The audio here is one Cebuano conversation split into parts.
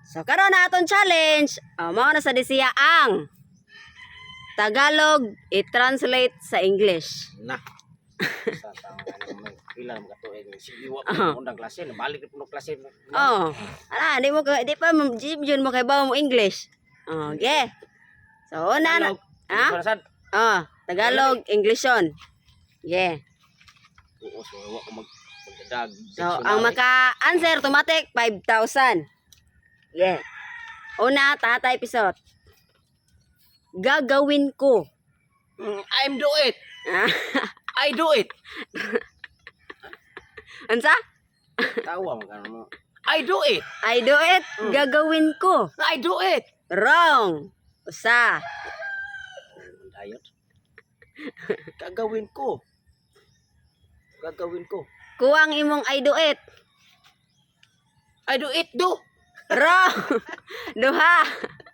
So karon na atong challenge, oh, mao na sa disiya ang Tagalog i-translate sa English. Na. Sa taong may pila mga tuig sige wa pa undang klase, nabalik na puno klase. Oh, ala, di mo ka, di pa mo yun mo kay bawo mo English. Oh, okay. So una na, ha? Ha? Oh, Tagalog, English yun. Yeah. Oo, so wa ko magdadag. So, ang maka-answer, automatic, 5,000. Yeah. Una, Tatay Pisot. Gagawin ko. I'm do it. Ah, I do it. Unsa? Tawa man karon mo. I do it. I do it. Gagawin ko. I do it. Wrong. Usa. Dayot. Gagawin ko. Gagawin ko. Kuwang imong I do it. I do it do. Wrong. Duha.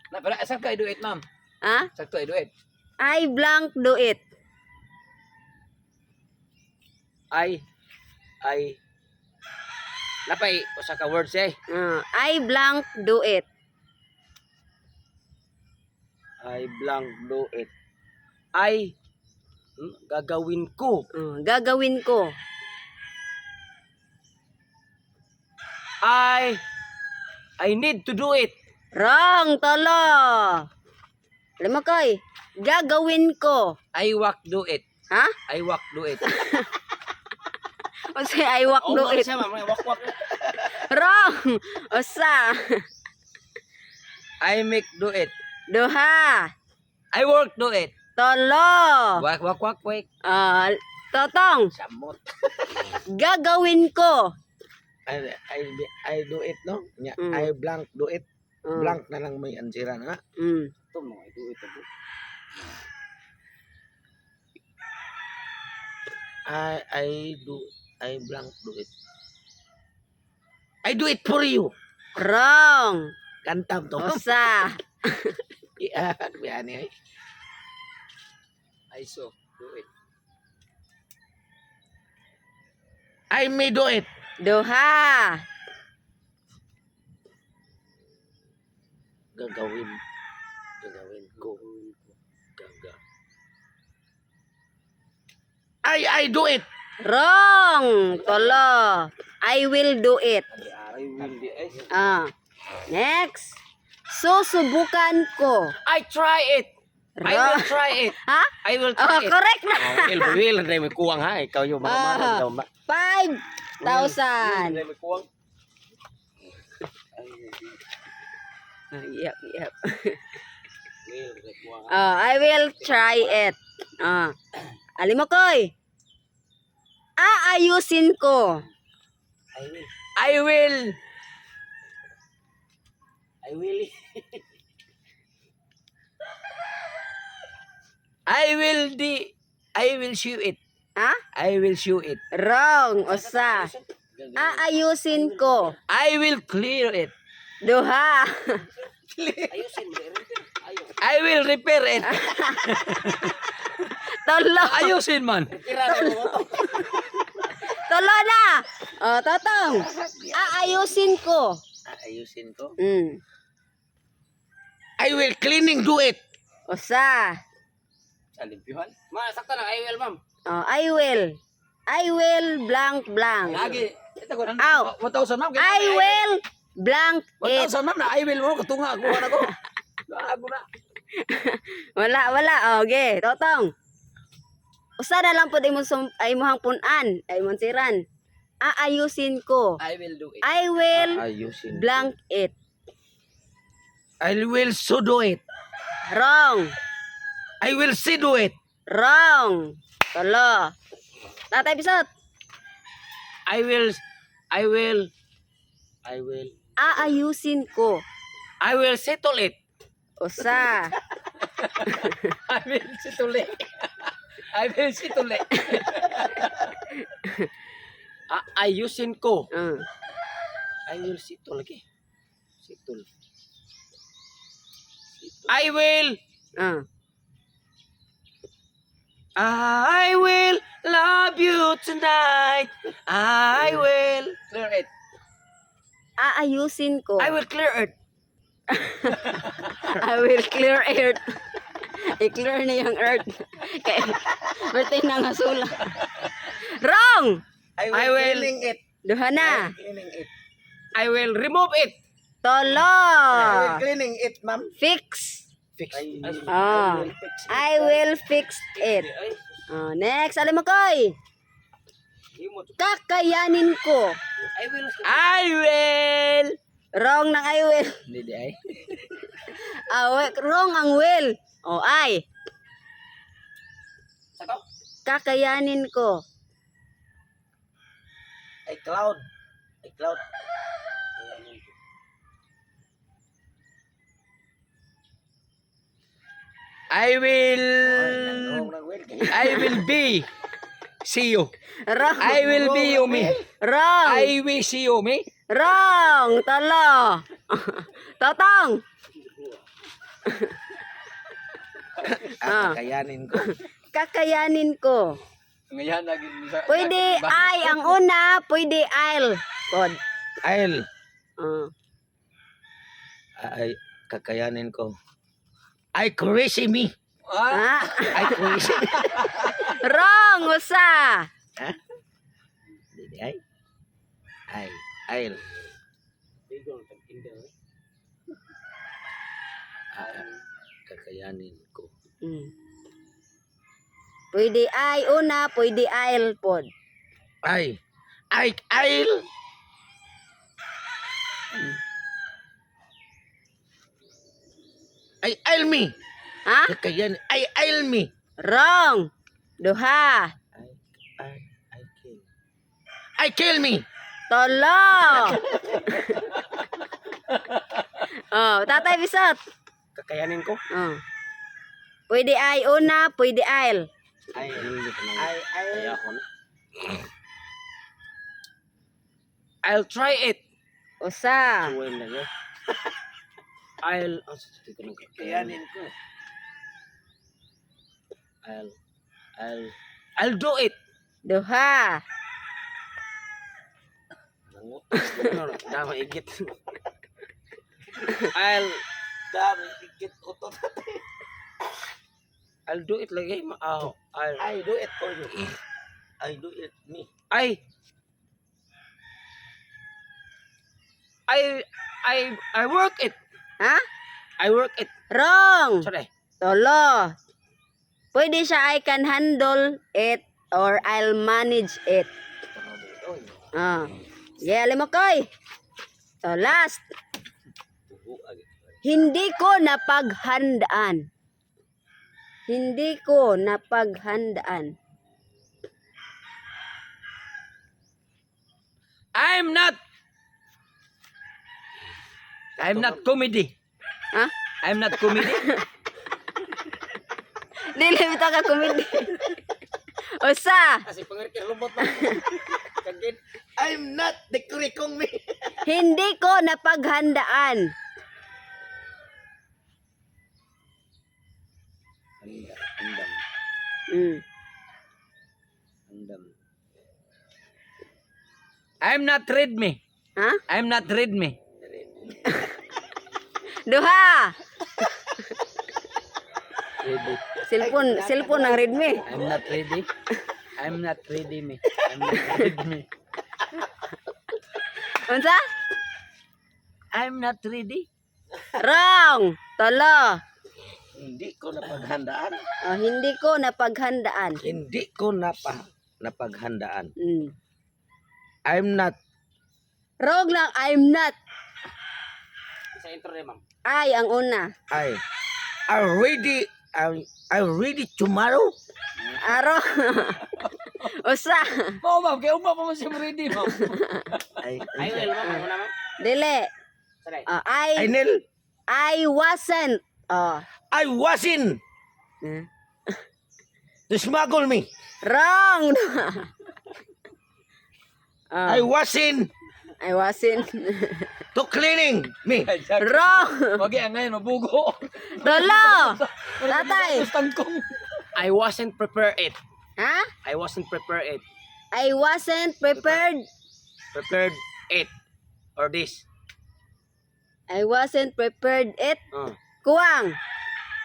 Na pero asa ka I do it, ma'am? Ha? Sakto I do it. I blank do it. I Napay usa ka words eh. Ah, I blank do it. I blank do it. I gagawin ko. Ah, gagawin ko. I need to do it. Wrong, tolo. Lima koy. Gagawin ko. I walk do it. Ha? I walk do it. Kasi I walk do Oh, it. siya, ma'am. Walk, walk. Wrong. Usa. I make do it. Duha. I work do it. Tolo. Walk walk walk walk. Ah, totong. Samot. Gagawin ko. I do it, no? Nya, I blank do it. Blank na lang may ansira na. Ito mo, I do it. I do. I blank do it. I do it for you. Wrong. Kanta to. Usa. Iya, yani ay. I so do it. I may do it. Duha. Gagawin. Gagawin ko. Gaga. I do it. Wrong. Tolo. I will do it. I will be. Eh, Ah. Next. Susubukan ko. I try it. I will Wrong. try it. Ha? I will Oh, try it. correct na. Oh, will, will, may kuwang ha. Ikaw yung mga daw ba? 5,000. Will, may kuwang. Yep. Will, may kuwang. Oh, I will try it. Ah. Alimokoy. Aayusin ko. I will. I will. I will. I will di I will show it. Ha? I will show it. Wrong. Usa. Aayusin ko. I will clear it. Duha. Ayusin mo. Ayos. I will repair it. Tolo. Ayusin man. Tira na mo to. Tolo na. Oh, totong. Aayusin ko. Ayusin ko. I I will cleaning do it. Usa. Sa limpyuhan. Ma, sakto na. I will, ma'am. Oh, I will. I will blank blank. Lagi. Ito ko. Aw. 1,000, ma'am. I will blank it. 1,000, ma'am, na I will mo katunga ako na ko. Ako na. Wala, wala. Okay, totong. Usa na lang pud imong ay imong punan, ay imong siran. Aayusin ko. I will do it. I will Ayusin. blank it. I will so do it. Wrong. I will see do it. Wrong. Tolo. Tatay Pisot. I will I will I will. Aayusin ko. I will settle it. Usa. I will settle it. I will settle it. Ayusin ko. I will settle lagi. Settle. I will I will love you tonight. I will clear it. Aayusin ko. I will clear it. I will clear earth. I-clear niya yung earth. Kay, birthday na nga sula. Wrong! I will, I will- cleaning it. Duha na. Cleaning it. I will remove it. Tolo. I will cleaning it, ma'am. Fix. Fix. Ah. I will fix it. I will fix it. Oh, next, alam mo koy. Kakayanin ko. I will. I will. Wrong ng I will. Hindi di ay. Ah, wrong ang will. Oh, I. Sa to? Kakayanin ko. I cloud. I cloud. I will. Wrong ng will. I will be. See you. Wrong. I will be you me. Wrong. I will see you me. Wrong. Tolo. Totong. Ah, kakayanin ko. Kakayanin ko. Ngayon lagi Pwede I ang una, pwede I'll. Pod. I'll. Ah. Ay, kakayanin ko. I crazy me. Ah, Ah. I crazy me. Wrong, usa. Ha? Hindi di ay. Ay, I'll. Ah, kakayanin ko. Pwede I una, pwede I'll pod. Ay. I, I'll. I, I'll me. Ha? Kakayanin. I, I'll me. Wrong. Duha. I kill. I kill me. Tolo. Oh, Tatay Bisot. Kakayanin ko. Oh. Pwede I una, pwede I'll. I, Hindi ko na. I, Kaya ako na. I'll try it. Usa. Suwem na yun. I'll. Oh, sige ko nang kakayanin ko. I'll. I'll. I'll do it. Duha. Nangutos na no. Dama igit. I'll. Dami, ikit ko to. I'll do it lagi. Ah, I'll. I do it for you. I do it me. I work it. Ha? I work it. Wrong. Sorry. Tolo. Pwede siya I can handle it or I'll manage it. Ah. Yeah, limokoy. So last. Hindi ko napaghandaan. Hindi ko napaghandaan. I'm not comedy. Ha? I'm not comedy. Dili bitaw ka komedi. Usa. Kasi pangirkir lubot na. Kagin. I'm not the kurikong me. Hindi ko napaghandaan. Andam. Andam. I'm not read me. Ha? I'm not read me. Duha. Ready. Cellphone, cellphone ang read me. I'm not ready. I'm not ready me. I'm not ready me. Unsa? I'm not ready. Wrong. Tolo. Hindi ko napaghandaan. Oh, hindi ko napaghandaan. Hindi ko napaghandaan. I'm not Wrong lang, I'm not. Sa intro rin, ma'am. I ang una. I I ready I ready tomorrow. Aro. Usa. Mao ma'am, kay uma pa man siya ready ma'am. I I will, ma'am. Ano na, ma'am? Dili. Sorry. Oh, I I nil I wasn't. Oh. I wasn't to smuggle me. Wrong. Oh, I wasn't I wasn't. to cleaning me. Wrong. Wagi ang ngayon mabugo. Tolo. Tatay. Tangkong. I wasn't prepared it. Ha? I wasn't prepared it. I wasn't prepared. Prepared it. Or this. I wasn't prepared it. Oh. Kuwang.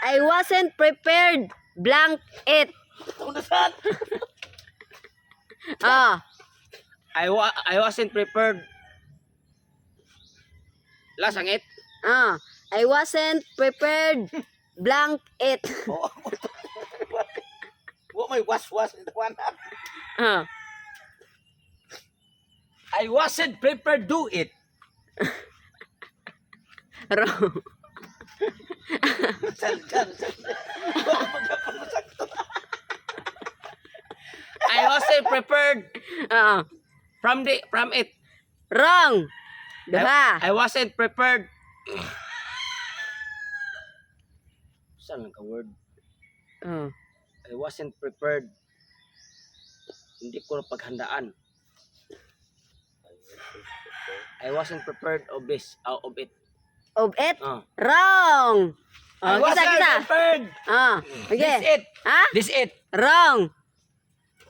I wasn't prepared blank it. Ah, I wasn't prepared. Last ang it. ah. I wasn't prepared blank it. Oo. Wa may was-was ito na. Ah. I wasn't prepared do it. Wrong. Sal sal sal. Wa magapon sakto. I wasn't prepared Ah. from it. Wrong. Duha. I wasn't prepared. Saan lang ka word? Oh. I wasn't prepared. Hindi ko paghandaan. I wasn't prepared of this, of it. Of it? Oh. Wrong. Oh, I kisa, wasn't kisa. prepared. Ah, okay. This it. Ha? This it. Wrong.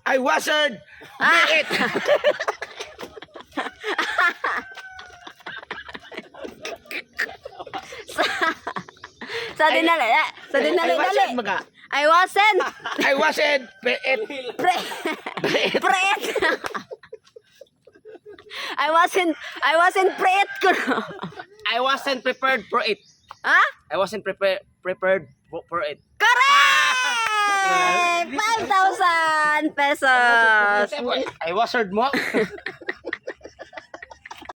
I wasn't Ah. it. Sa dinali, eh, sa dinali, I dali. wasn't maga. I wasn't I wasn't pre it. pre pre it. I wasn't pre it ko. No. I wasn't prepared for it. Ha? I wasn't prepared for it. Correct! 5,000 pesos. I wasn't mo.